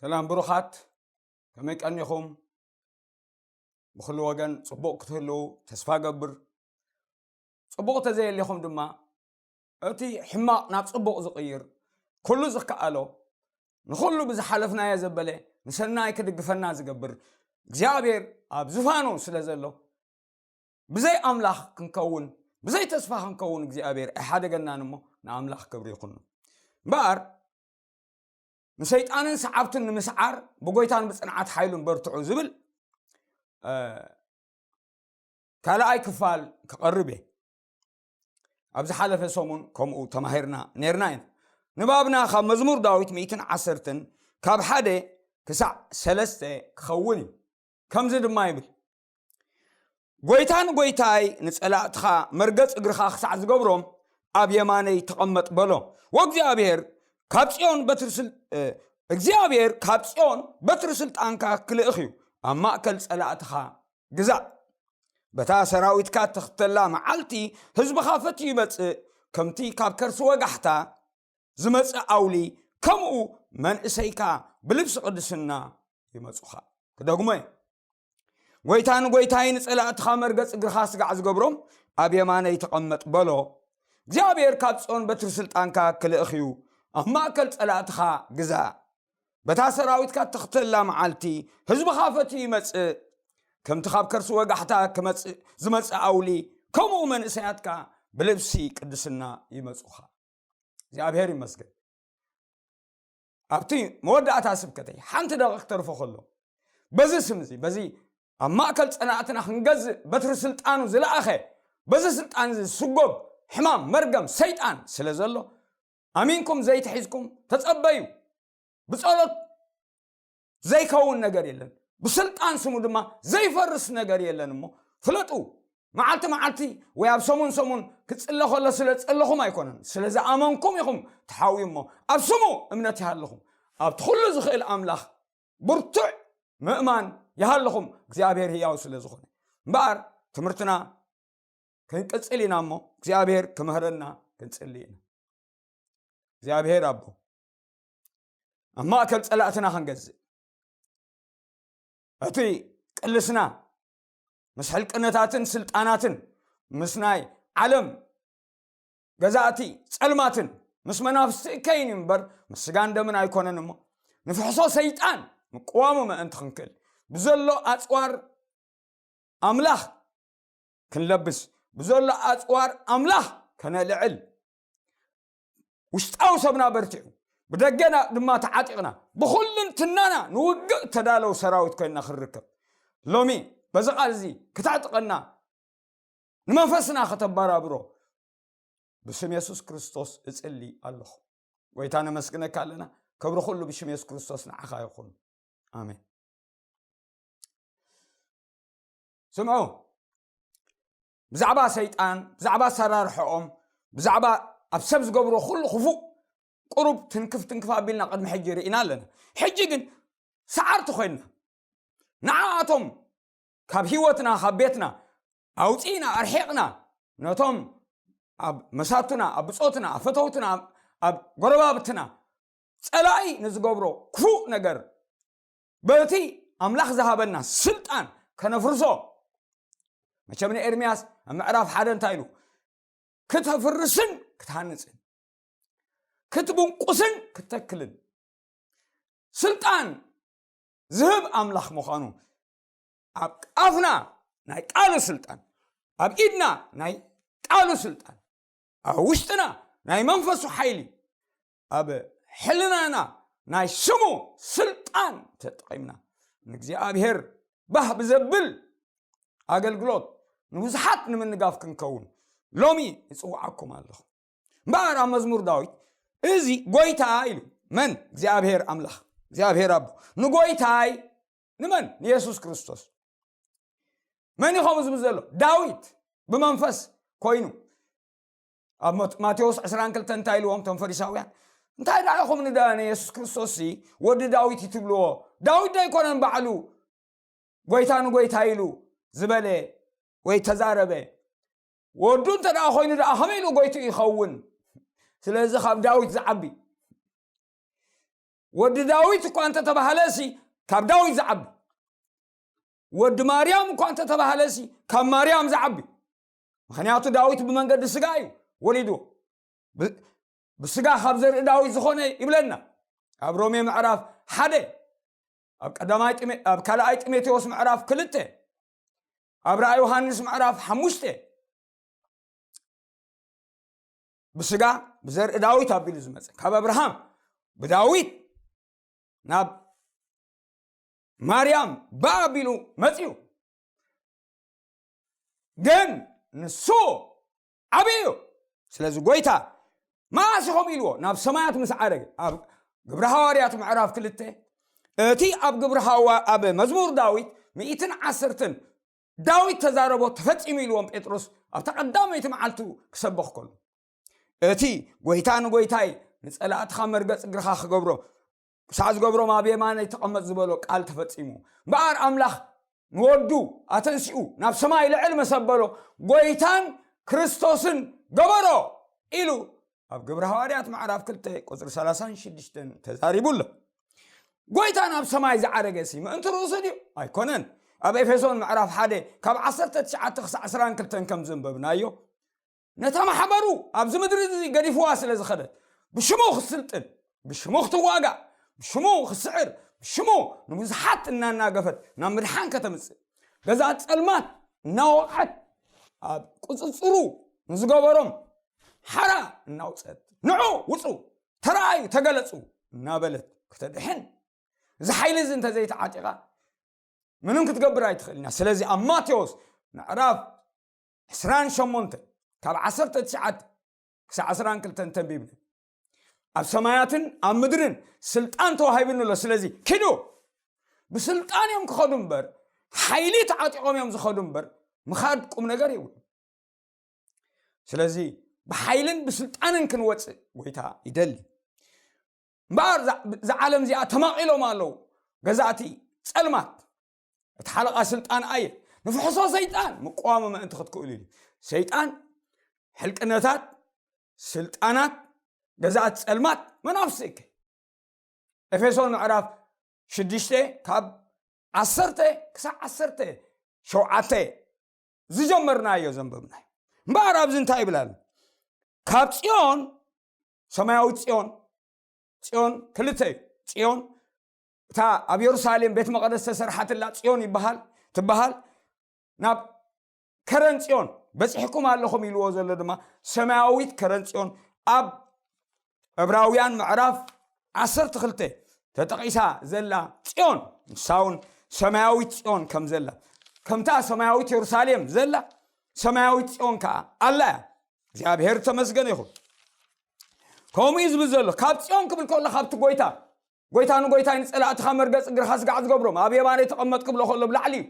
ሰላም ብሩኻት፣ ከመይ ቀኒኹም? ብኹሉ ወገን ጽቡቕ ክትህልዉ ተስፋ ገብር። ጽቡቕ ተዘየሊኹም ድማ፣ እቲ ሕማቕ ናብ ጽቡቕ ዝቕይር፣ ኩሉ ዝከኣሎ፣ ንኹሉ ብዝሓለፍናዮ ዘበለ ንሰናይ ክድግፈና ዝገብር እግዚኣብሔር ኣብ ዝፋኑ ስለ ዘሎ፣ ብዘይ ኣምላኽ ክንከውን፣ ብዘይ ተስፋ ክንከውን እግዚኣብሔር ኣይሓደገናን እሞ፣ ንኣምላኽ ክብሪ ይኹኑ። እምበኣር፣ ንሰይጣንን ሰዓብቱን ንምስዓር ብጎይታን ብጽንዓት ሓይሉን በርትዑ ዝብል፣ እ፣ ካልኣይ ክፋል ክቐርብ እየ። ኣብ ዝሓለፈ ሰሙን ከምኡ ተማሂርና ነይርና ኢና። ንባብና ካብ መዝሙር ዳዊት ሚእትን ዓሰርተን ካብ ሓደ ክሳዕ ሰለስተ ክኸውን እዩ። ከምዚ ድማ ይብል፣ ጎይታ ንጎይታይ ንጸላእትኻ መርገጽ እግርኻ ክሳዕ ዝገብሮም ኣብ የማነይ ተቐመጥ በሎ። ወእግዚኣብሔር ካብ ጽዮን በትሪ ስል-፣ እ፣ እግዚኣብሔር ካብ ጽዮን በትሪ ስልጣንካ ክልእኽ እዩ። ኣብ ማእከል ጸላእትኻ ግዛእ። በታ ሰራዊትካ እትኽተላ መዓልቲ ህዝብኻ ፈትዩ ይመጽእ። ከምቲ ካብ ከርሲ ወጋሕታ ዝመጽእ ኣውሊ፣ ከምኡ መንእሰይካ ብልብሲ ቅድስና ይመጹኻ። ክደግሞ እየ። ጎይታ ንጎይታይ ንጸላእትኻ መርገጽ እግርኻ ስጋዕ ዝገብሮም ኣብ የማነይ ተቐመጥ በሎ። እግዚኣብሔር ካብ ጽዮን በትሪ ስልጣንካ ክልእኽ እዩ። ኣብ ማእከል ጸላእትኻ ግዛእ። በታ ሰራዊትካ እትኽተላ መዓልቲ ህዝብኻ ፈትዩ ይመጽእ። ከምቲ ካብ ከርሲ ወጋሕታ ክመጽእ፣ ዝመጽእ ኣውሊ፣ ከምኡ መንእሰያትካ ብልብሲ ቅድስና ይመጹኻ። እግዚኣብሔር ይመስገን። ኣብቲ መወዳእታ ስብከተይ ሓንቲ ደቂቕ ክተርፎ ከሎ፣ በዚ ስም እዚ፣ በዚ ኣብ ማእከል ጸላእትና ክንገዝእ በትሪ ስልጣኑ ዝለኣኸ፣ በዚ ስልጣን እዚ ዝስጎግ ሕማም፣ መርገም፣ ሰይጣን ስለ ዘሎ፣ ኣሚንኩም ዘይትሒዝኩም ተጸበዩ። ብጸሎት ዘይከውን ነገር የለን፣ ብስልጣን ስሙ ድማ ዘይፈርስ ነገር የለን። እሞ ፍለጡ፣ መዓልቲ መዓልቲ ወይ ኣብ ሰሙን ሰሙን ክጽለ ከሎ ስለ ዝጸለኹም ኣይኮነን፣ ስለ ዝኣመንኩም ኢኹም ትሓውዩ። እሞ ኣብ ስሙ እምነት ይሃልኹም፣ ኣብቲ ኩሉ ዝኽእል ኣምላኽ ብርቱዕ ምእማን ይሃልኹም፣ እግዚኣብሔር ህያው ስለ ዝኾነ። እምበኣር ትምህርትና ክንቅጽል ኢና እሞ እግዚኣብሔር ክምህረና ክንጽሊ ኢና። እግዚኣብሔር ኣቦ፣ ኣብ ማእከል ጸላእትና ክንገዝእ፣ እቲ ቅልስና ምስ ሕልቅነታትን ስልጣናትን፣ ምስ ናይ ዓለም ገዛእቲ ጸልማትን፣ ምስ መናፍስቲ እከይን እዩ እምበር፣ ምስ ስጋን ደምን ኣይኮነን። እሞ ንፍሕሶ ሰይጣን ምቅዋሙ ምእንቲ ክንክእል፣ ብዘሎ ኣጽዋር ኣምላኽ ክንለብስ፣ ብዘሎ ኣጽዋር ኣምላኽ ከነልዕል፣ ውሽጣዊ ሰብና በርቲዑ፣ ብደገና ድማ ተዓጢቕና፣ ብኹልንትናና ንውግእ ተዳለው ሰራዊት ኮይንና ክንርከብ፣ ሎሚ በዚ ቃል እዚ ክተዕጥቀና፣ ንመንፈስና ከተበራብሮ፣ ብስም የሱስ ክርስቶስ እጽሊ ኣለኹ። ጎይታ፣ ነመስግነካ ኣለና። ክብሪ ኩሉ ብሽም የሱስ ክርስቶስ ንዓኻ ይኹን። ኣሜን። ስምዑ፣ ብዛዕባ ሰይጣን፣ ብዛዕባ ኣሰራርሖኦም፣ ብዛዕባ ኣብ ሰብ ዝገብሮ ኩሉ ክፉእ ቁሩብ ትንክፍ ትንክፍ ኣቢልና ቅድሚ ሕጂ ርኢና ኣለና። ሕጂ ግን ሰዓርቲ ኮይንና፣ ንዓኣቶም ካብ ህይወትና፣ ካብ ቤትና ኣውጺእና፣ ኣርሒቕና፣ ነቶም ኣብ መሳቱና፣ ኣብ ብጾትና፣ ኣብ ፈተውትና፣ ኣብ፣ ኣብ ጎረባብትና ጸላኢ ንዝገብሮ ክፉእ ነገር በቲ ኣምላኽ ዝሃበና ስልጣን ከነፍርሶ፣ መቸም ንኤርምያስ ኣብ ምዕራፍ ሓደ እንታይ ኢሉ? ክተፍርስን ክትሃንጽን፣ ክትብንቁስን ክትተክልን። ስልጣን ዝህብ ኣምላኽ ምዃኑ፣ ኣብ ኣፍና ናይ ቃሉ ስልጣን፣ ኣብ ኢድና ናይ ቃሉ ስልጣን፣ ኣብ ውሽጥና ናይ መንፈሱ ሓይሊ፣ ኣብ ሕልናና ናይ ስሙ ስልጣን ተጠቒምና፣ ንእግዚኣብሔር ባህ ብዘብል ኣገልግሎት ንብዙሓት ንምንጋፍ ክንከውን ሎሚ እጽውዓኩም ኣለኹ። እምበኣር ኣብ መዝሙር ዳዊት፣ እዚ ጎይታ ኢሉ፣ መን? እግዚኣብሔር ኣምላኽ፣ እግዚኣብሔር ኣቦ። ንጎይታይ ንመን? ንየሱስ ክርስቶስ። መን እዩ ከምኡ ዝብል ዘሎ? ዳዊት ብመንፈስ ኮይኑ። ኣብ ሞት-፣ ማቴዎስ ዕስራን ክልተን እንታይ ኢልዎም እቶም ፈሪሳውያን? እንታይ ደኣ ኢኹም ንዳ-፣ ንየሱስ ክርስቶስ ሲ ወዲ ዳዊት እዩ ትብልዎ? ዳዊት ዶ ኣይኮነን ባዕሉ ጎይታ ንጎይታ ኢሉ ዝበለ ወይ ተዛረበ? ወዱ እንተ ደኣ ኮይኑ ደኣ ከመይ ኢሉ ጎይቱ ይኸውን? ስለዚ ካብ ዳዊት ዝዓቢ። ወዲ ዳዊት እኳ እንተተባህለ ሲ ካብ ዳዊት ዝዓቢ፣ ወዲ ማርያም እኳ እንተተባህለ ሲ ካብ ማርያም ዝዓቢ። ምኽንያቱ ዳዊት ብመንገዲ ስጋ እዩ ወሊድዎ። ብ-፣ ብስጋ ካብ ዘርኢ ዳዊት ዝኾነ ይብለና ኣብ ሮሜ ምዕራፍ ሓደ፣ ኣብ ቀዳማይ ጢሞ-፣ ኣብ ካልኣይ ጢሞቴዎስ ምዕራፍ ክልተ፣ ኣብ ራእይ ዮሃንስ ምዕራፍ ሓሙሽተ። ብስጋ ብዘርኢ ዳዊት ኣቢሉ ዝመጸ፣ ካብ ኣብርሃም ብዳዊት ናብ ማርያም ብኣ ኣቢሉ መጺኡ። ግን ንሱ ዓብዪ እዩ። ስለዚ ጎይታ መዓስ ኢኹም ኢልዎ ናብ ሰማያት ምስ ዓረገ፣ ኣብ ግብሪ ሃዋርያት ምዕራፍ ክልተ፣ እቲ ኣብ ግብሪ ሃዋ-፣ ኣብ መዝሙር ዳዊት ሚእትን ዓሰርተን ዳዊት ተዛረቦ ተፈጺሙ ኢልዎም ጴጥሮስ ኣብታ ቀዳመይቲ መዓልቱ ክሰብኽ ከሎ፣ እቲ ጎይታ ንጎይታይ ንጸላእትኻ መርገጽ እግርኻ ክገብሮ ክሳዕ ዝገብሮም ኣብ የማነይ ተቐመጥ ዝበሎ ቃል ተፈጺሙ። እምበኣር ኣምላኽ ንወዱ ኣተንሲኡ ናብ ሰማይ ልዕል መሰበሎ ጎይታን ክርስቶስን ገበሮ ኢሉ ኣብ ግብሪ ሃዋርያት ምዕራፍ ክልተ ቁጽሪ ሰላሳን ሽዱሽተን ተዛሪቡ ኣሎ። ጎይታ ናብ ሰማይ ዝዓረገ ሲ ምእንቲ ርእሱ ድዩ? ኣይኮነን። ኣብ ኤፌሶን ምዕራፍ ሓደ ካብ ዓሰርተ ትሽዓተ ክሳዕ ዕስራን ክልተን ከም ዘንበብናዮ፣ ነታ ማሕበሩ ኣብዚ ምድሪ እዚ ገዲፍዋ ስለ ዝኸደት፣ ብሽሙ ክትስልጥን፣ ብሽሙ ክትዋጋእ፣ ብሽሙ ክስዕር፣ ብሽሙ ንብዙሓት እናናገፈት ናብ ምድሓን ከተምጽእ፣ ገዛ ጸልማት እናወቕዐት ኣብ ቁጽጽሩ ንዝገበሮም ሓራ እናውጸት፣ "ንዑ ውጹ፣ ተረኣዩ፣ ተገለጹ" እናበለት ክተድሕን፣ እዚ ሓይሊ እዚ እንተዘይተዓጢቓ ምንም ክትገብር ኣይትኽእልን እያ። ስለዚ ኣብ ማቴዎስ ምዕራፍ ዕስራን ሸሞንተ ካብ ዓሰርተ ትሽዓተ ክሳዕ ዕስራን ክልተን ተንቢብና፣ ኣብ ሰማያትን ኣብ ምድርን ስልጣን ተዋሂቡኒ ኣሎ። ስለዚ ኪዱ። ብስልጣን እዮም ክኸዱ እምበር፣ ሓይሊ ተዓጢቖም እዮም ዝኸዱ እምበር፣ ምኻድ ቁም ነገር የብሉን። ስለዚ ብሓይልን ብስልጣንን ክንወፅእ ጎይታ ይደሊ። እምበኣር እዛ፣ እዛ ዓለም እዚኣ ተማቒሎም ኣለዉ ገዛእቲ ጸልማት። እቲ ሓለቓ ስልጣን ኣየ ንፍሕሶ ሰይጣን ምቋሙ ምእንቲ ክትክእሉ ኢሉ። ሰይጣን፣ ሕልቅነታት፣ ስልጣናት፣ ገዛእቲ ጸልማት፣ መናፍስቲ እከ። ኤፌሶን ምዕራፍ ሽዱሽተ ካብ ዓሰርተ ክሳዕ ዓሰርተ ሸውዓተ ዝጀመርናዮ ዘንበብናዮ። እምበኣር ኣብዚ እንታይ ይብል ኣሎ? ካብ ጽዮን፣ ሰማያዊት ጽዮን፣ ጽዮን ክልተ እዩ። ጽዮን እታ ኣብ የሩሳሌም ቤት መቐደስ ተሰርሓትላ ጽዮን ይበሃል፣ ትበሃል። ናብ ከረን ጽዮን በጺሕኩም ኣለኹም ኢልዎ ዘሎ ድማ ሰማያዊት ከረን ጽዮን ኣብ ዕብራውያን ምዕራፍ ዓሰርተ ክልተ ተጠቒሳ ዘላ ጽዮን፣ ንሳ እውን ሰማያዊት ጽዮን ከም ዘላ፣ ከምታ ሰማያዊት የሩሳሌም ዘላ ሰማያዊት ጽዮን ከኣ ኣላ እያ። እግዚኣብሔር ተመስገን ይኹን። ከምኡ እዩ ዝብል ዘሎ። ካብ ጽዮን ክብል ከሎ ካብቲ ጎይታ፣ "ጎይታ ንጎይታይ ንጸላእትኻ መርገጽ እግርኻ ስጋዕ ዝገብሮም ኣብ የማነይ ተቐመጥ" ክብሎ ከሎ ብላዕሊ እዩ።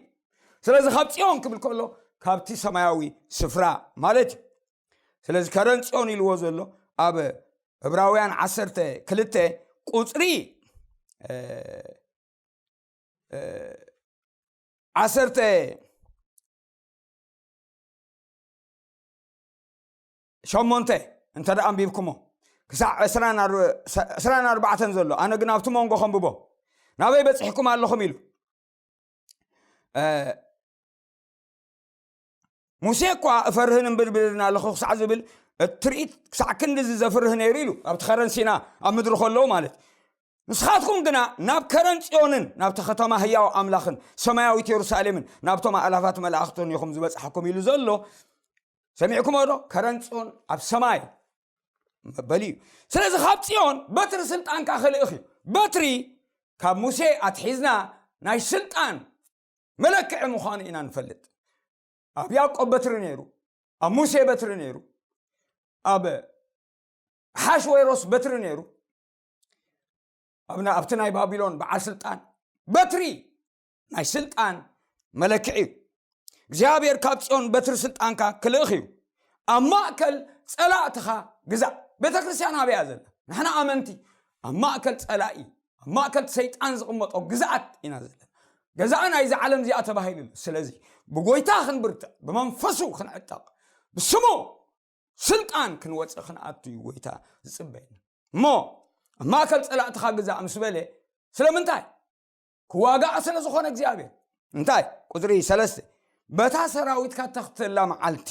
ስለዚ ካብ ጽዮን ክብል ከሎ ካብቲ ሰማያዊ ስፍራ ማለት እዩ። ስለዚ ከረን ጽዮን ኢልዎ ዘሎ ኣብ ዕብራውያን ዓሰርተ ክልተ ቁጽሪ፣ እ፣ እ፣ ዓሰርተ ሸሞንተ እንተ ደኣ ኣንቢብኩሞ ክሳዕ ዕስራን ኣር-፣ ዕስራን ኣርባዕተን ዘሎ፣ ኣነ ግን ኣብቲ መንጎ ከንብቦ፣ "ናበይ በጺሕኩም ኣለኹም?" ኢሉ። እ፣ ሙሴ እኳ "እፈርህን እምብድብድን ኣለኹ" ክሳዕ ዝብል፣ እቲ ትርኢት ክሳዕ ክንድዚ ዘፍርህ ነይሩ ኢሉ፣ ኣብቲ ከረን ሲና ኣብ ምድሪ ከለዉ ማለት። "ንስኻትኩም ግና ናብ ከረን ጽዮንን ናብቲ ከተማ ህያው ኣምላኽን ሰማያዊት የሩሳሌምን ናብቶም ኣእላፋት መላእኽትን ኢኹም ዝበጻሕኩም" ኢሉ ዘሎ፣ ሰሚዕኩሞ ዶ? ከረን ጽዮን ኣብ ሰማይ መበሊ እዩ። ስለዚ ካብ ጽዮን በትሪ ስልጣንካ ክልእኽ እዩ። በትሪ ካብ ሙሴ ኣትሒዝና ናይ ስልጣን መለክዒ ምዃኑ ኢና ንፈልጥ። ኣብ ያዕቆብ በትሪ ነይሩ፣ ኣብ ሙሴ በትሪ ነይሩ፣ ኣብ ሓሽዌሮስ በትሪ ነይሩ፣ ኣብ ና-፣ ኣብቲ ናይ ባቢሎን በዓል ስልጣን በትሪ ናይ ስልጣን መለክዒ እዩ። እግዚኣብሔር ካብ ጽዮን በትሪ ስልጣንካ ክልእኽ እዩ። ኣብ ማእከል ጸላእትኻ ግዛእ። ቤተ ክርስቲያን ኣበይ እያ ዘላ? ንሕና ኣመንቲ ኣብ ማእከል ጸላኢ፣ ኣብ ማእከል ሰይጣን ዝቕመጦ ግዝኣት ኢና ዘለና። ገዛኢ ናይዚ ዓለም እዚኣ ተባሂሉ ኣሎ። ስለዚ ብጎይታ ክንብርትዕ፣ ብመንፈሱ ክንዕጠቕ፣ ብስሙ ስልጣን ክንወፅእ ክንኣቱ እዩ ጎይታ ዝፅበየና። እሞ ኣብ ማእከል ጸላእትኻ ግዛእ ምስ በለ፣ ስለምንታይ? ክዋጋእ ስለ ዝኾነ እግዚኣብሔር። እንታይ? ቁጽሪ ሰለስተ፣ በታ ሰራዊትካ ተኽተላ መዓልቲ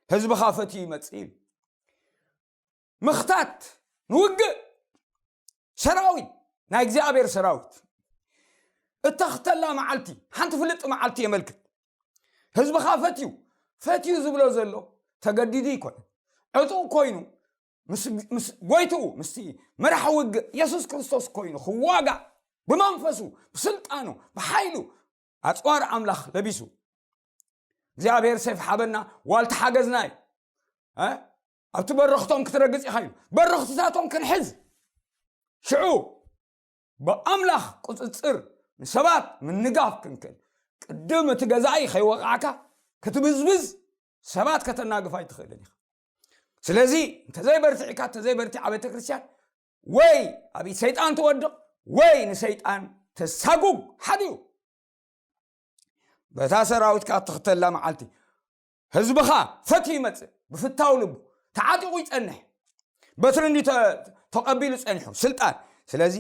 ህዝብኻ ፈትዩ ይመጽእ እዩ። ምኽታት፣ ንውግእ፣ ሰራዊት፣ ናይ እግዚኣብሔር ሰራዊት እተኽተላ መዓልቲ፣ ሓንቲ ፍልጥ መዓልቲ የመልክት። ህዝብኻ ፈትዩ፣ ፈትዩ ዝብሎ ዘሎ ተገዲዱ ይኮነ፣ ዕጡቕ ኮይኑ፣ ምስ ጎይትኡ፣ ምስቲ መራሕ ውግእ የሱስ ክርስቶስ ኮይኑ ክዋጋእ፣ ብመንፈሱ፣ ብስልጣኑ፣ ብሓይሉ፣ ኣጽዋር ኣምላኽ ለቢሱ፣ እግዚኣብሔር ሰይፍ ሓበና፣ ዋልታ ሓገዝና እዩ። ኣብቲ በረኽቶም ክትረግጽ ኢኻ ኢሉ፣ በረኽትታቶም ክንሕዝ፣ ሽዑ ብኣምላኽ ቁጽጽር ንሰባት ምንጋፍ ክንክእል፣ ቅድም እቲ ገዛኢ ከይወቃዕካ ክትብዝብዝ ሰባት ከተናግፍ ኣይትኽእልን ኢኻ። ስለዚ እንተዘይበርቲዕካ፣ እንተዘይበርቲዓ ቤተ ክርስቲያን፣ ወይ ኣብ ሰይጣን ትወድቕ ወይ ንሰይጣን ተሳጉግ ሓዲኡ። በታ ሰራዊትካ እትኽተላ መዓልቲ ህዝብኻ ፈትዩ ይመጽእ፣ ብፍታው ልቡ ተዓጢቑ ይጸንሕ። በትሪ እንዲ ተቐቢሉ ጸኒሑ ስልጣን። ስለዚ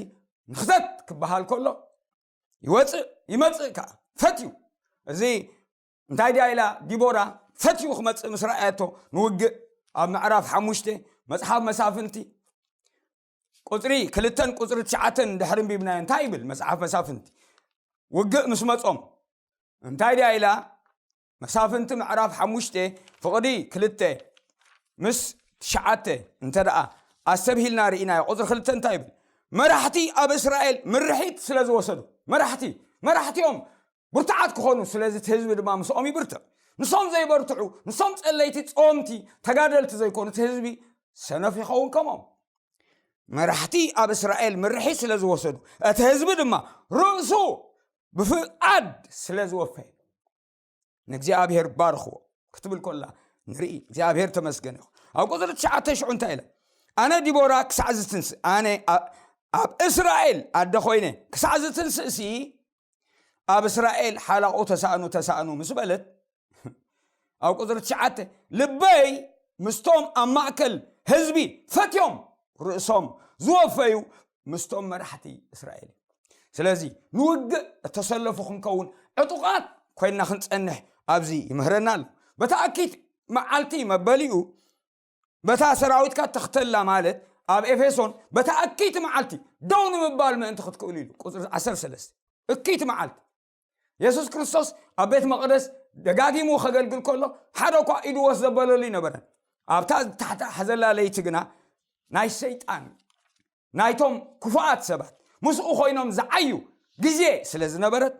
ንኽተት ክበሃል ከሎ ይወፅእ ይመፅእ ከዓ ፈትዩ። እዚ እንታይ ድያ ኢላ ዲቦራ ፈትዩ ክመፅእ ምስ ረኣየቶ ንውግእ ኣብ ምዕራፍ ሓሙሽተ መፅሓፍ መሳፍንቲ ቁፅሪ ክልተን ቁፅሪ ትሽዓተን ድሕሪ እንቢብናዮ እንታይ ይብል መፅሓፍ መሳፍንቲ? ውግእ ምስ መፆም እንታይ ድያ ኢላ መሳፍንቲ ምዕራፍ ሓሙሽተ ፍቕዲ ክልተ ምስ ትሽዓተ እንተ ደኣ ኣስተብሂልና ርኢናዮ። ቁፅሪ ክልተ እንታይ ይብል? መራሕቲ ኣብ እስራኤል ምርሒት ስለ ዝወሰዱ፣ መራሕቲ መራሕቲኦም ብርቱዓት ክኾኑ፣ ስለዚ እቲ ህዝቢ ድማ ምስኦም ይብርትዕ። ንሶም ዘይበርትዑ፣ ንሶም ጸለይቲ፣ ጾምቲ፣ ተጋደልቲ ዘይኮኑ፣ እቲ ህዝቢ ሰነፍ ይኸውን ከምኦም። መራሕቲ ኣብ እስራኤል ምርሒት ስለ ዝወሰዱ፣ እቲ ህዝቢ ድማ ርእሱ ብፍቓድ ስለ ዝወፈየ፣ ንእግዚኣብሔር ባርኽዎ ክትብል ኮላ ንርኢ። እግዚኣብሔር ተመስገን ይኹን። ኣብ ቁፅሪ ትሽዓተ ሽዑ እንታይ ኢለ? ኣነ ዲቦራ ክሳዕ ዝትንስእ፣ ኣነ ኣብ እስራኤል ኣደ ኮይነ ክሳዕ ዝትንስእሲ፣ ኣብ እስራኤል ሓላቑ ተሳእኑ ተሳእኑ ምስ በለት፣ ኣብ ቁፅሪ ትሽዓተ ልበይ ምስቶም ኣብ ማእከል ህዝቢ ፈትዮም ርእሶም ዝወፈዩ ምስቶም መራሕቲ እስራኤል እዩ። ስለዚ ንውግእ እተሰለፉ ክንከውን ዕጡቓት ኮይንና ክንጸንሕ ኣብዚ ይምህረና ኣሎ። በታ ኣኪት መዓልቲ መበሊኡ በታ ሰራዊትካ ተኽተላ ማለት ኣብ ኤፌሶን በታ ኣኪት መዓልቲ ደው ንምባል ምእንቲ ክትክእሉ ኢሉ ቁፅሪ ዓሰርተ ሰለስተ እኪት መዓልቲ የሱስ ክርስቶስ ኣብ ቤት መቕደስ ደጋጊሙ ከገልግል ከሎ ሓደ እኳ ኢዱ ወስ ዘበለሉ ይነበረን። ኣብታ ታሕታ ሓዘላ ለይቲ ግና ናይ ሰይጣን ናይቶም ክፉኣት ሰባት ምስኡ ኮይኖም ዝዓዩ ግዜ ስለ ዝነበረት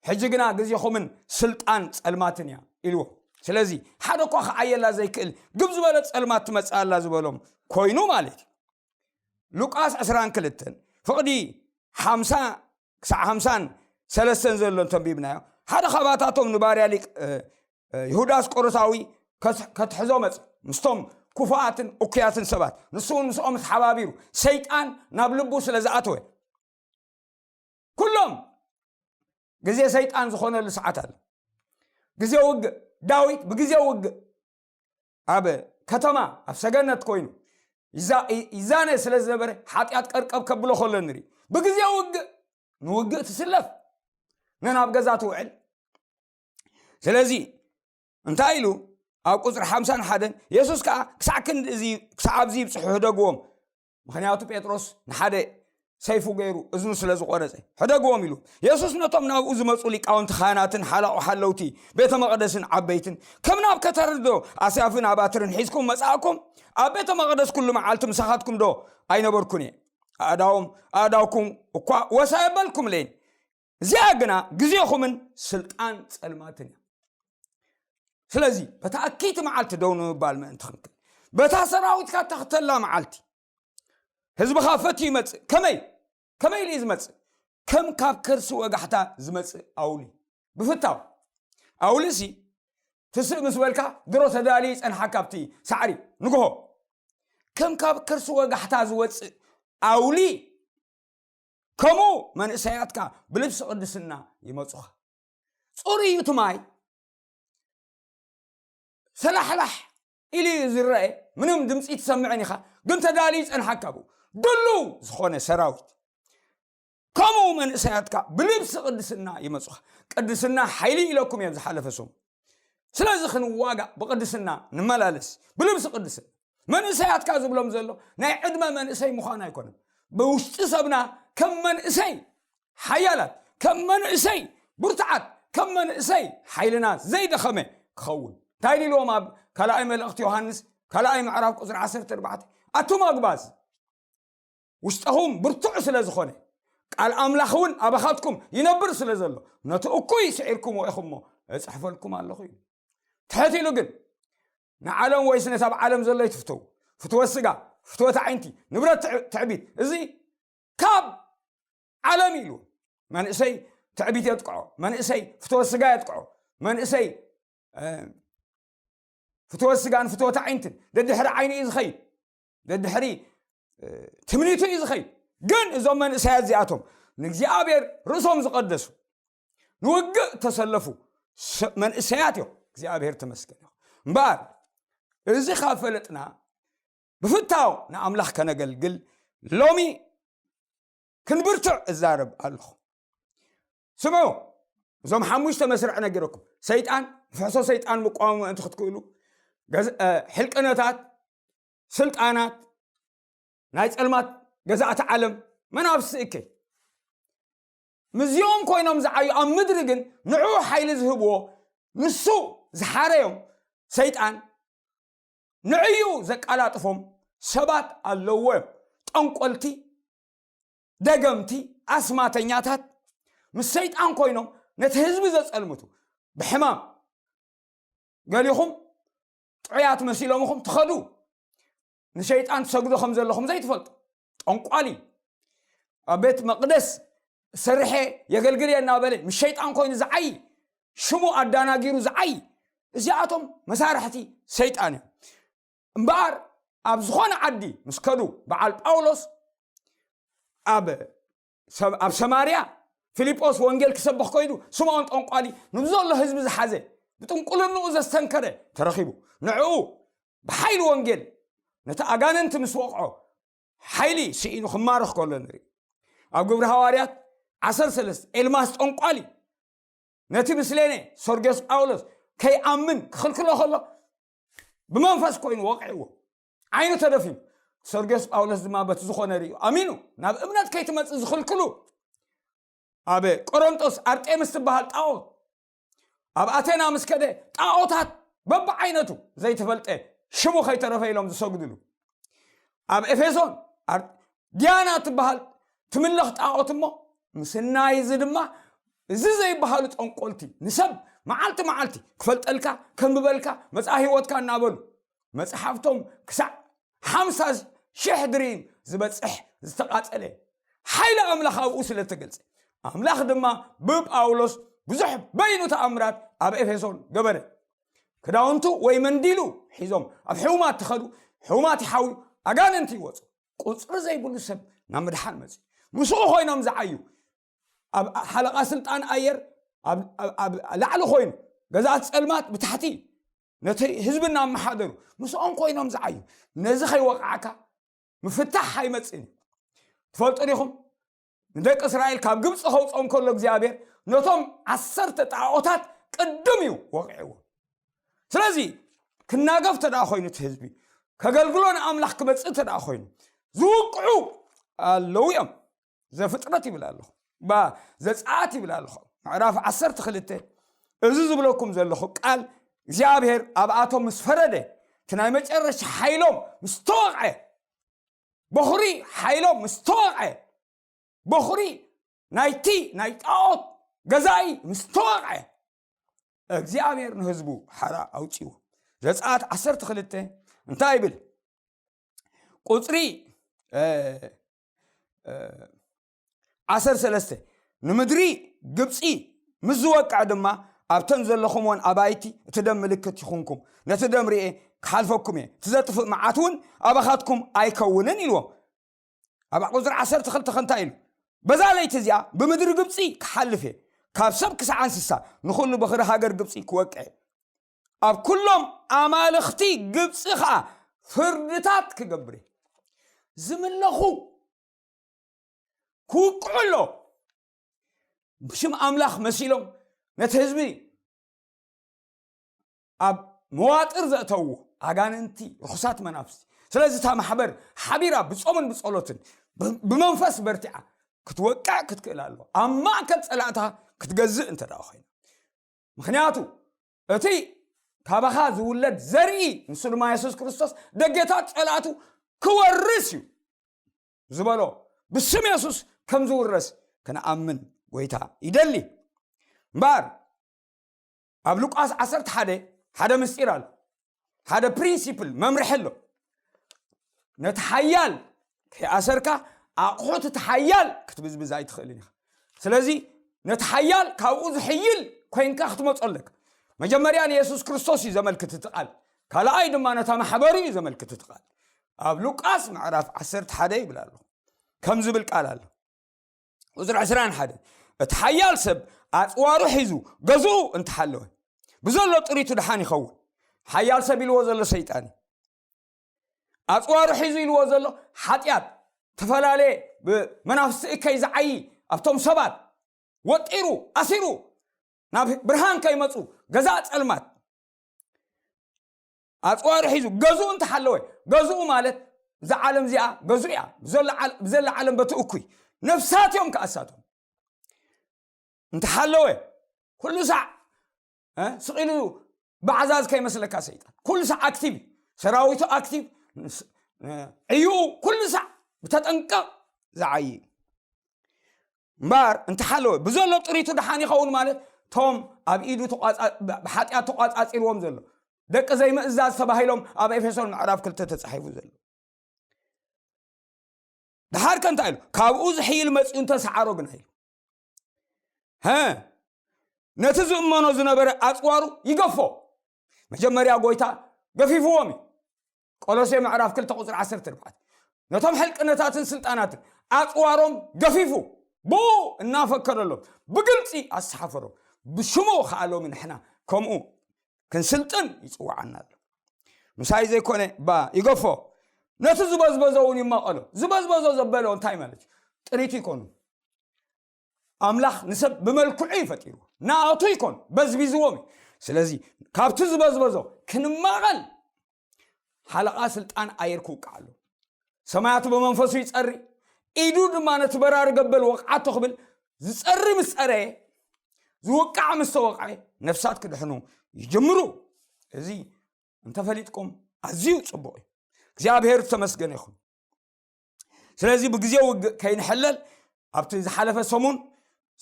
ሕጂ ግና ግዜኹምን ስልጣን ጸልማትን እያ ኢልዎ። ስለዚ ሓደ እኳ ክዓየላ ዘይክእል ግብ ዝበለ ጸልማት ትመጽእ ኣላ ዝበሎም ኮይኑ ማለት እዩ። ሉቃስ ዕስራን ክልተን ፍቕዲ ሓምሳ ክሳዕ ሓምሳን ሰለስተን ዘሎ እንተንቢብናዮ ሓደ ካባታቶም ንባርያ ሊቅ ይሁዳ ኣስቆሮታዊ ከትሕዞ መጽ ምስቶም ክፉኣትን እኩያትን ሰባት ንሱ እውን ምስኦም ተሓባቢሩ ሰይጣን ናብ ልቡ ስለ ዝኣተወ ኩሎም ግዜ ሰይጣን ዝኾነሉ ሰዓት ኣሎ። ግዜ ውግእ ዳዊት ብግዜ ውግእ ኣብ ከተማ ኣብ ሰገነት ኮይኑ ይዛነ ስለ ዝነበረ ሓጢኣት ቀርቀብ ከብሎ ከሎ ንርኢ። ብግዜ ውግእ ንውግእ ትስለፍ ነናብ ገዛ ትውዕል። ስለዚ እንታይ ኢሉ ኣብ ቁፅሪ ሓምሳን ሓደን የሱስ ከዓ ክሳዕ ክንዲ እዚ ክሳዕ ኣብዚ ይብፅሑ ህደግዎም። ምኽንያቱ ጴጥሮስ ንሓደ ሰይፉ ገይሩ እዝኑ ስለ ዝቆረፀ ሕደግዎም ኢሉ የሱስ ነቶም ናብኡ ዝመፁ ሊቃውንቲ ካህናትን ሓላቑ ሓለውቲ ቤተ መቕደስን ዓበይትን ከም ናብ ከተርዶ ኣስያፍን ኣባትርን ሒዝኩም መፃእኩም ኣብ ቤተ መቕደስ ኩሉ መዓልቲ ምሳኻትኩም ዶ ኣይነበርኩን እየ ኣእዳዎም ኣእዳውኩም እኳ ወሳ የበልኩም ለይን እዚኣ ግና ግዜኹምን ስልጣን ጸልማትን እያ። ስለዚ በታ ኣኪይቲ መዓልቲ ደው ንምባል ምእንቲ ክንክል በታ ሰራዊትካ ተኽተላ መዓልቲ ህዝብኻ ፈትዩ ይመጽእ። ከመይ ከመይ ኢሉ እዩ ዝመጽእ? ከም ካብ ከርሲ ወጋሕታ ዝመጽእ ኣውሊ ብፍታው ኣውሊ ሲ ትስእ ምስ በልካ ድሮ ተዳልዩ ይጸንሓካ ኣብቲ ሳዕሪ ንግሆ ከም ካብ ከርሲ ወጋሕታ ዝወጽእ ኣውሊ ከምኡ መንእሰያትካ ብልብሲ ቅድስና ይመጹኻ። ጽሩይ እዩ እቲ ማይ ሰላሕላሕ ኢሉ እዩ ዝረአ። ምንም ድምፂ ትሰምዕን ኢኻ ግን ተዳልዩ ይጸንሓካ ብኡ ድሉው ዝኾነ ሰራዊት፣ ከምኡ መንእሰያትካ ብልብሲ ቅድስና ይመጹኻ። ቅድስና ሓይሊ ኢለኩም እዮም ዝሓለፈ ሰሙን። ስለዚ ክንዋጋእ ብቅድስና ንመላለስ፣ ብልብሲ ቅድስና። መንእሰያትካ ዝብሎም ዘሎ ናይ ዕድመ መንእሰይ ምዃን ኣይኮነን። ብውሽጢ ሰብና ከም መንእሰይ ሓያላት፣ ከም መንእሰይ ብርቱዓት፣ ከም መንእሰይ ሓይልና ዘይደኸመ ክኸውን። እንታይ ኢልዎም ኣብ ካልኣይ መልእኽቲ ዮሃንስ ካልኣይ ምዕራፍ ቁጽሪ ዓሰርተ ኣርባዕተ? ኣቱም ኣግባዝ፣ ውሽጠኹም ብርቱዕ ስለ ዝኾነ፣ ቃል ኣምላኽ እውን ኣባኻትኩም ይነብር ስለ ዘሎ፣ ነቲ እኩይ ስዒርኩምዎ ኢኹም እሞ እጽሕፈልኩም ኣለኹ ኢሉ። ትሕት ኢሉ ግን፣ ንዓለም ወይስ ነቲ ኣብ ዓለም ዘሎ ኣይትፍተው። ፍትወ ስጋ፣ ፍትወት ዓይንቲ፣ ንብረት ትዕ-፣ ትዕቢት፣ እዚ ካብ ዓለም ኢሉ። መንእሰይ ትዕቢት የጥቅዖ፣ መንእሰይ ፍትወት ስጋ የጥቅዖ፣ መንእሰይ፣ እ፣ ፍትወት ስጋን ፍትወት ዓይንትን ደድሕሪ ዓይኒ እዩ ዝኸይድ፣ ደድሕሪ፣ እ፣ ትምኒቱ እዩ ዝኸይድ። ግን እዞም መንእሰያት እዚኣቶም ንእግዚኣብሔር ርእሶም ዝቐደሱ፣ ንውግእ ተሰለፉ ስ-፣ መንእሰያት እዮም። እግዚኣብሔር ተመስገን ይኹን። እምበኣር፣ እዚ ካብ ፈለጥና፣ ብፍታው ንኣምላኽ ከነገልግል ሎሚ ክንብርትዕ እዛረብ ኣለኹ። ስምዑ፣ እዞም ሓሙሽተ መስርዕ ነጊረኩም። ሰይጣን፣ ንፍሕሶ ሰይጣን ምቋሙ ምእንቲ ክትክእሉ፣ ገዝ-፣ እ፣ ሕልቅነታት፣ ስልጣናት፣ ናይ ጸልማት ገዛእቲ ዓለም፣ መናፍስቲ እከይ። ምስዚኦም ኮይኖም ዝዓዩ ኣብ ምድሪ ግን ንዕኡ ሓይሊ ዝህብዎ፣ ንሱ ዝሓረዮም ሰይጣን፣ ንዕኡ ዘቀላጥፎም ሰባት ኣለዎ እዮም። ጠንቆልቲ፣ ደገምቲ፣ ኣስማተኛታት ምስ ሰይጣን ኮይኖም ነቲ ህዝቢ ዘጸልምቱ፣ ብሕማም ገሊኹም ጥዑያት መሲሎምኹም ትኸዱ፣ ንሸይጣን ትሰግዱ ከም ዘለኹም ዘይትፈልጡ። ጠንቋሊ፣ ኣብ ቤት መቕደስ ሰርሐ የገልግል እየ እናበለ ምስ ሸይጣን ኮይኑ ዝዓይ፣ ሽሙ ኣዳናጊሩ ዝዓይ፣ እዚኣቶም መሳርሕቲ ሰይጣን እዮም። እምበኣር ኣብ ዝኾነ ዓዲ ምስ ከዱ፣ በዓል ጳውሎስ ኣብ ሰብ-፣ ኣብ ሰማርያ ፊልጶስ ወንጌል ክሰብኽ ኮይዱ፣ ስምዖን ጠንቋሊ ንብዘሎ ህዝቢ ዝሓዘ፣ ብጥንቁልንኡ ዘስተንከረ ተረኺቡ። ንዕኡ ብሓይሊ ወንጌል ነቲ ኣጋንንቲ ምስ ወቕዖ፣ ሓይሊ ስኢኑ ክማረኽ ከሎ ንርኢ። ኣብ ግብሪ ሃዋርያት ዓሰርተ ሰለስተ፣ ኤልማስ ጠንቋሊ ነቲ ምስሌኔ ሰርግዮስ ጳውሎስ ከይኣምን ክኽልክሎ ከሎ፣ ብመንፈስ ኮይኑ ወቂዕዎ፣ ዓይኑ ተደፊኑ። ሰርግዮስ ጳውሎስ ድማ በቲ ዝኾነ ርእዩ ኣሚኑ፣ ናብ እምነት ከይትመጽእ ዝኽልክሉ፣ ኣብ ቆሮንጦስ ኣርጤምስ ትበሃል ጣዖት፣ ኣብ ኣቴና ምስ ከደ ጣዖታት በብዓይነቱ ዘይተፈልጠ ሽሙ ከይተረፈ ኢሎም ዝሰግድሉ፣ ኣብ ኤፌሶን ኣር-፣ ዲያና ትበሃል ትምለኽ ጣዖት እሞ፣ ምስናይ እዚ ድማ፣ እዚ ዘይበሃሉ ጠንቆልቲ ንሰብ መዓልቲ መዓልቲ ክፈልጠልካ፣ ከንብበልካ፣ መጻኢ ህይወትካ እናበሉ መጽሓፍቶም ክሳዕ ሓምሳ ሽሕ ድሪም ዝበጽሕ ዝተቓጸለ ሓይሊ ኣምላኽ ኣብኡ ስለ እተገልጸ፣ ኣምላኽ ድማ ብጳውሎስ ብዙሕ በይኑ ተኣምራት ኣብ ኤፌሶን ገበረ። ክዳውንቱ ወይ መንዲሉ ሒዞም ኣብ ሕሙማት ትኸዱ፣ ሕሙማት ይሓውዩ፣ ኣጋንንቲ ይወጹ። ቁጽሪ ዘይብሉ ሰብ ናብ ምድሓን መጺኡ። ምስኡ ኮይኖም ዝዓዩ፣ ኣብ ሓለቓ ስልጣን ኣየር ኣብ፣ ኣብ፣ ኣብ ላዕሊ ኮይኑ፣ ገዛእቲ ጸልማት ብታሕቲ ነቲ ህዝቢ እናመሓደሩ፣ ምስኦም ኮይኖም ዝዓዩ። ነዚ ከይወቕዓካ ምፍታሕ ኣይመጽእን እዩ። ትፈልጡ ዲኹም? ንደቂ እስራኤል ካብ ግብፂ ከውፅኦም ከሎ እግዚኣብሔር ነቶም ዓሰርተ ጣዖታት ቅድም እዩ ወቂዕዎ። ስለዚ ክናገፍ ተደኣ ኮይኑ እቲ ህዝቢ ከገልግሎ ንኣምላኽ ክመፅእ ተደኣ ኮይኑ ዝውቅዑ ኣለዉ እዮም። ዘፍጥረት ይብል ኣለኹ፣ ባ ዘፀኣት ይብል ኣለኹ፣ ምዕራፍ ዓሰርተ ክልተ። እዚ ዝብለኩም ዘለኹ ቃል እግዚኣብሔር ኣብኣቶም ምስ ፈረደ፣ እቲ ናይ መጨረሻ ሓይሎም ምስ ተወቕዐ፣ በኹሪ ሓይሎም ምስ ተወቕዐ፣ በኹሪ ናይቲ ናይ ጣዖት ገዛኢ ምስ ተወቕዐ፣ እግዚኣብሔር ንህዝቡ ሓራ ኣውፅዎ። ዘፀኣት ዓሰርተ ክልተ እንታይ ይብል? ቁፅሪ፣ እ፣ እ፣ ዓሰርተ ሰለስተ፣ ንምድሪ ግብፂ ምስ ዝወቅዕ ድማ ኣብተን ዘለኹምወን ኣባይቲ እቲ ደም ምልክት ይኹንኩም። ነቲ ደም ርኤ ክሓልፈኩም እየ። እቲ ዘጥፍእ መዓት እውን ኣባኻትኩም ኣይከውንን ኢልዎም። ኣብ ቁፅሪ ዓሰርተ ክልተ ከ እንታይ ኢሉ? በዛ ለይቲ እዚኣ ብምድሪ ግብፂ ክሓልፍ እየ። ካብ ሰብ ክሳዕ እንስሳ ንኹሉ በኽሪ ሃገር ግብፂ ክወቅዕ እየ። ኣብ ኩሎም ኣማልኽቲ ግብፂ ኸዓ ፍርድታት ክገብር እየ። ዝምለኹ ክውቅዑ ኣሎ። ብሽም ኣምላኽ መሲሎም ነቲ ህዝቢ ኣብ መዋጥር ዘእተዉ ኣጋንንቲ፣ ርኹሳት መናፍስቲ። ስለዚ እታ ማሕበር ሓቢራ ብጾምን ብጸሎትን ብ-፣ ብመንፈስ በርቲዓ ክትወቅዕ ክትክእል ኣለዋ። ኣብ ማእከል ጸላእታ ክትገዝእ እንተ ደኣ ኮይና። ምኽንያቱ እቲ ካባኻ ዝውለድ ዘርኢ፣ ንሱ ድማ የሱስ ክርስቶስ፣ ደጌታት ጸላእቱ ክወርስ እዩ ዝበሎ፣ ብስም የሱስ ከም ዝውረስ ክንኣምን ጎይታ ይደሊ። እምበኣር ኣብ ሉቃስ ዓሰርተ ሓደ ሓደ ምስጢር ኣሎ፣ ሓደ ፕሪንሲፕል፣ መምርሒ ኣሎ። ነቲ ሓያል ከይኣሰርካ ኣቑሑት እቲ ሓያል ክትብዝብዝ ኣይትኽእልን ኢኻ። ስለዚ ነቲ ሓያል ካብኡ ዝሕይል ኮይንካ ክትመጾ ኣለካ። መጀመርያ ንየሱስ ክርስቶስ እዩ ዘመልክት እቲ ቃል፣ ካልኣይ ድማ ነታ ማሕበሩ እዩ ዘመልክት እቲ ቃል። ኣብ ሉቃስ ምዕራፍ ዓሰርተ ሓደ ይብል ኣሎ፣ ከም ዝብል ቃል ኣሎ። ቁፅሪ ዕስራን ሓደ፣ እቲ ሓያል ሰብ ኣፅዋሩ ሒዙ ገዝኡ እንተሓለወ፣ ብዘሎ ጥሪቱ ደሓን ይኸውን። ሓያል ሰብ ኢልዎ ዘሎ ሰይጣን እዩ። ኣፅዋሩ ሒዙ ኢልዎ ዘሎ ሓጢኣት፣ ተፈላለየ ብመናፍስቲ እከይ ዝዓዪ ኣብቶም ሰባት ወጢሩ ኣሲሩ ናብ ብርሃን ከይመፁ ገዛእ ፀልማት ኣፅዋሩ ሒዙ ገዝኡ እንተሓለወ፣ ገዝኡ ማለት እዛ ዓለም እዚኣ ገዝኡ እያ። ብዘላ ዓል-፣ ብዘላ ዓለም በቲ እኩይ ነፍሳት እዮም ክኣሳቶም። እንተሓለወ ኩሉ ሳዕ፣ እ፣ ስቕ ኢሉ ብዓዛዝ ከይመስለካ ሰይጣን። ኩሉ ሳዕ ኣክቲቭ፣ ሰራዊቱ ኣክቲቭ፣ ስ-፣ እ፣ ዕይኡ ኩሉ ሳዕ ብተጠንቀቕ ዝዓዪ እዩ። እምበኣር እንተሓለወ ብዘሎ ጥሪቱ ደሓን ይኸውን ማለት፣ ቶም ኣብ ኢዱ ተቋጻ-፣ ብሓጢኣት ተቋጻጺርዎም ዘሎ ደቂ ዘይምእዛዝ ተባሂሎም ኣብ ኤፌሶን ምዕራፍ ክልተ ተጻሒፉ ዘሎ። ደሓር ከ እንታይ ኢሉ? ካብኡ ዝሕይል መጺኡ እንተሰዓሮ ግና ኢሉ። ሀ፣ ነቲ ዝእመኖ ዝነበረ ኣጽዋሩ ይገፎ። መጀመርያ ጎይታ ገፊፍዎም እዩ። ቆሎሴ ምዕራፍ ክልተ ቁጽሪ ዓሰርተ ኣርባዕተ። ነቶም ሕልቅነታትን ስልጣናትን ኣጽዋሮም ገፊፉ፣ ብኡ እናፈከረሎም ብግልጺ ኣሰሓፈሮም። ብሽሙ ከኣ ሎሚ ንሕና ከምኡ ክንስልጥን ይጽውዓና ኣሎ። ምሳይ ዘይኮነ ባ ይገፎ፣ ነቲ ዝበዝበዞ እውን ይማቐሎ። ዝበዝበዞ ዘበሎ እንታይ ማለት እዩ? ጥሪቱ ይኮኑ። ኣምላኽ ንሰብ ብመልክዑ እዩ ፈጢርዎ። ንኣቱ ይኮን በዝቢዝዎም እዩ። ስለዚ ካብቲ ዝበዝበዞ ክንማቐል ሓለቓ ስልጣን ኣየር ክውቃዕ ኣሎ። ሰማያቱ ብመንፈሱ ይጸሪ፣ ኢዱ ድማ ነቲ በራሪ ገበል ወቕዓቶ ክብል ዝጸሪ ምስ ጸረየ፣ ዝውቃዕ ምስ ተወቕዐ ነፍሳት ክድሕኑ ይጅምሩ። እዚ እንተፈሊጥኩም ኣዝዩ ጽቡቕ እዩ። እግዚኣብሔር ዝተመስገነ ይኹን። ስለዚ ብግዜ ውግእ ከይንሕለል ኣብቲ ዝሓለፈ ሰሙን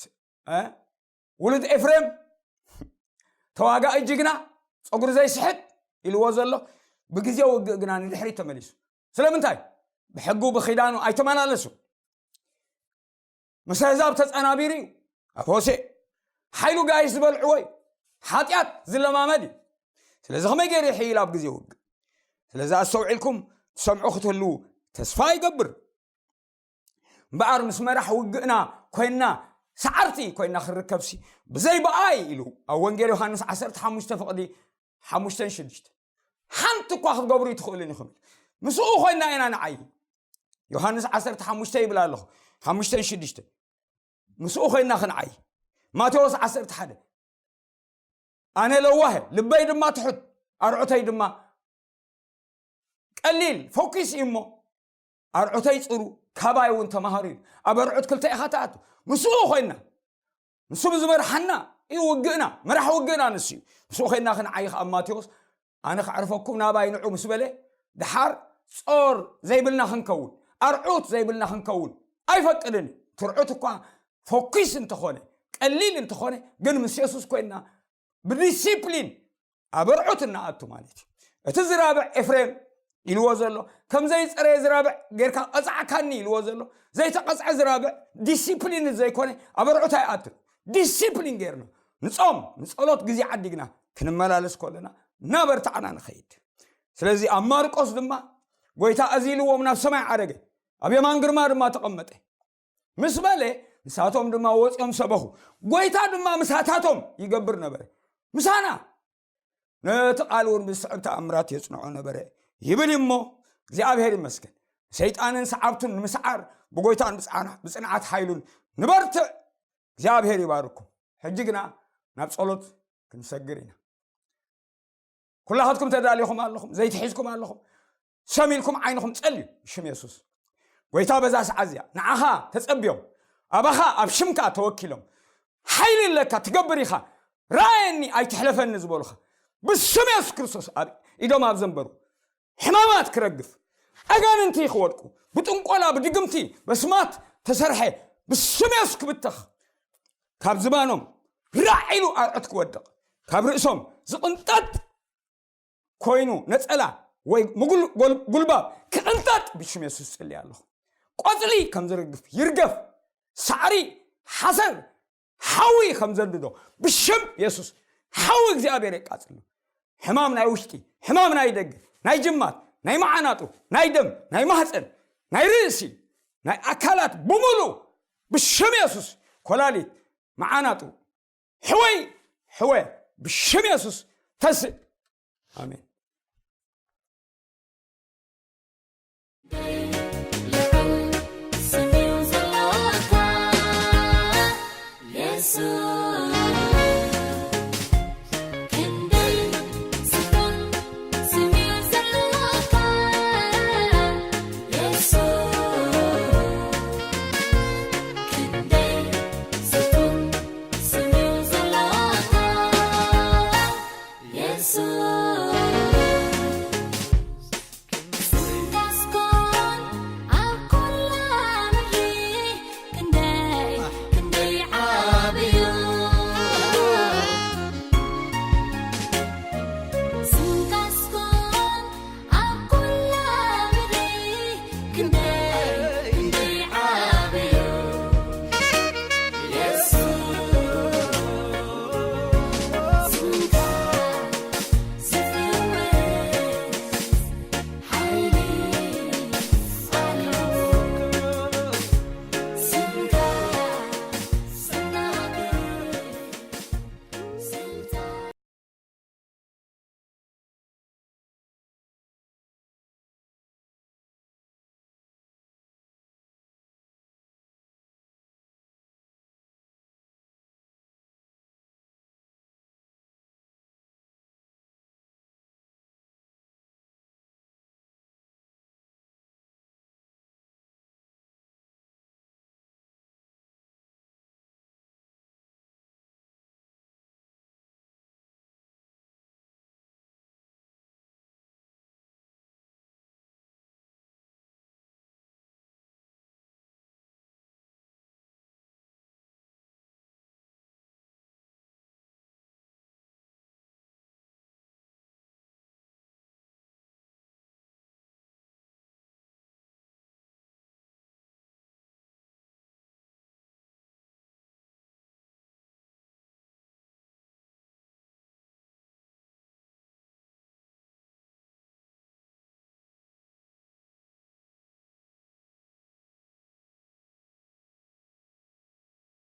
ስ-፣ እ፣ ውሉድ ኤፍሬም ተዋጋኢ ጅግና ጸጉሪ ዘይስሕት ኢልዎ ዘሎ ብግዜ ውግእ ግና ንድሕሪት ተመሊሱ። ስለምንታይ? ብሕጉ ብኺዳኑ ኣይተመላለሱ። ምስ ኣህዛብ ተጸናቢሩ እዩ። ኣብ ሆሴእ ሓይሉ ጋይሽ ዝበልዕዎ እዩ። ሓጢኣት ዝለማመድ እዩ። ስለዚ ከመይ ገይሩ ይሕይል ኣብ ግዜ ውግእ? ስለዚ ኣስተውዒልኩም ትሰምዑ ክትህልዉ ተስፋ ይገብር። እምበኣር ምስ መራሕ ውግእና ኮይንና ሰዓርቲ ኮይንና ክንርከብሲ ብዘይ ብኣይ ኢሉ ኣብ ወንጌል ዮሃንስ ዓሰርተ ሓሙሽተ ፍቕዲ ሓሙሽተን ሽዱሽተን ሓንቲ እኳ ክትገብሩ ይትኽእሉን ኢኹም። ምስኡ ኮይንና ኢና ንዓይ። ዮሃንስ ዓሰርተ ሓሙሽተ ይብል ኣለኹ፣ ሓሙሽተን ሽዱሽተን። ምስኡ ኮይንና ክንዓይ። ማቴዎስ ዓሰርተ ሓደ፣ ኣነ ለዋህ ልበይ ድማ ትሑት ኣርዑተይ ድማ ቀሊል ፎኪስ እዩ እሞ ኣርዑተይ ጽሩ፣ ካባይ እውን ተማሃሩ እዩ። ኣብ ኣርዑት ክልተ ኢኻ ትኣቱ። ምስኡ ኮይንና፣ ንሱ ብዝመርሓና እዩ ውግእና፣ መራሕ ውግእና ንሱ እዩ። ምስኡ ኮይንና ክንዓይ ኣብ ማቴዎስ ኣነ ከዕርፈኩም ናባይ ንዑ ምስ በለ፣ ድሓር ጾር ዘይብልና ክንከውን፣ ኣርዑት ዘይብልና ክንከውን ኣይፈቅድን እዩ። ትርዑት እኳ ፎኪስ እንተኾነ፣ ቀሊል እንተኾነ፣ ግን ምስ የሱስ ኮይንና ብዲሲፕሊን ኣብ ኣርዑት እናኣቱ ማለት እዩ። እቲ ዝራብዕ ኤፍሬም ኢልዎ ዘሎ፣ ከም ዘይጸረየ ዝራብዕ ጌርካ ቀጻዕካኒ ኢልዎ ዘሎ፣ ዘይተቐጽዐ ዝራብዕ ዲሲፕሊን ዘይኮነ ኣብ ኣርዑት ኣይኣቱን። ዲሲፕሊን ጌርና ንጾም ንጸሎት ግዜ ዓዲግና ክንመላለስ ከለና እናበርታዕና ንኸይድ። ስለዚ ኣብ ማርቆስ ድማ ጎይታ ኣዚልዎም ናብ ሰማይ ዓረገ፣ ኣብ የማን ግርማ ድማ ተቐመጠ ምስ በለ፣ ንሳቶም ድማ ወጺኦም ሰበኹ። ጎይታ ድማ ምሳታቶም ይገብር ነበረ፣ ምሳና። ነቲ ቃል እውን ብዝስዕብ ተኣምራት የጽንዖ ነበረ ይብል እሞ፣ እግዚኣብሔር ይመስገን። ሰይጣንን ሰዓብቱን ንምስዓር ብጎይታን ብጽዓ- ብጽንዓት ሓይሉን ንበርትዕ። እግዚኣብሔር ይባርኩም። ሕጂ ግና ናብ ጸሎት ክንሰግር ኢና። ኩላኻትኩም ተዳሊኹም ኣለኹም፣ ዘይትሒዝኩም ኣለኹም፣ ሰሚልኩም ዓይንኹም ጸልዩ። ብሽም የሱስ ጎይታ፣ በዛ ሰዓት እዚኣ ንዓኻ ተጸብዮም፣ ኣባኻ ኣብ ሽምካ ተወኪሎም፣ ሓይሊ ኣለካ፣ ትገብር ኢኻ፣ ረኣየኒ ኣይትሕለፈኒ ዝበሉኻ፣ ብስም የሱስ ክርስቶስ ኣብ ኢዶም ኣብ ዘንበሩ ሕማማት ክረግፍ፣ ኣጋንንቲ ክወድቁ፣ ብጥንቆላ ብድግምቲ በስማት ተሰርሐ ብስም የሱስ ክብተኽ፣ ካብ ዝባኖም ራዕ ኢሉ ኣርዑት ክወድቕ፣ ካብ ርእሶም ዝቕንጠጥ ኮይኑ ነጸላ ወይ ምጉል- ጎል- ጉልባብ ክቕንጠጥ ብሽም የሱስ ጽልይ ኣለኹ። ቆጽሊ ከም ዝርግፍ ይርገፍ፣ ሳዕሪ፣ ሓሰር፣ ሓዊ ከም ዘንድዶ ብሽም የሱስ ሓዊ እግዚኣብሔር የቃጽሎ። ሕማም ናይ ውሽጢ፣ ሕማም ናይ ደገ፣ ናይ ጅማት፣ ናይ መዓናጡ፣ ናይ ደም፣ ናይ ማህፀን፣ ናይ ርእሲ፣ ናይ ኣካላት ብምሉ ብሽም የሱስ፣ ኮላሊት፣ መዓናጡ፣ ሕወይ ሕወ ብሽም የሱስ ተስእ። ኣሜን።